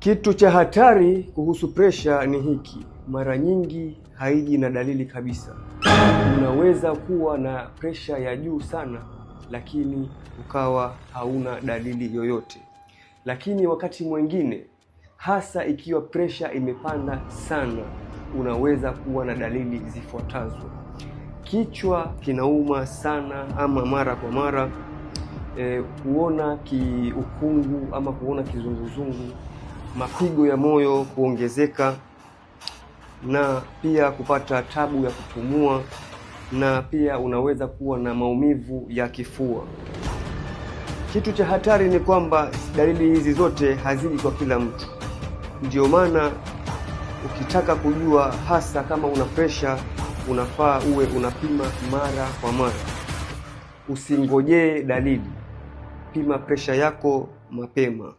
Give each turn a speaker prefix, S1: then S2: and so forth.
S1: Kitu cha hatari kuhusu presha ni hiki: mara nyingi haiji na dalili kabisa. Unaweza kuwa na presha ya juu sana, lakini ukawa hauna dalili yoyote. Lakini wakati mwingine, hasa ikiwa presha imepanda sana, unaweza kuwa na dalili zifuatazo: kichwa kinauma sana ama mara kwa mara, kuona kiukungu ama kuona kizunguzungu, mapigo ya moyo kuongezeka, na pia kupata tabu ya kupumua, na pia unaweza kuwa na maumivu ya kifua. Kitu cha hatari ni kwamba dalili hizi zote haziji kwa kila mtu. Ndio maana ukitaka kujua hasa kama una presha, unafaa uwe unapima mara kwa mara. Usingojee dalili, pima presha yako mapema.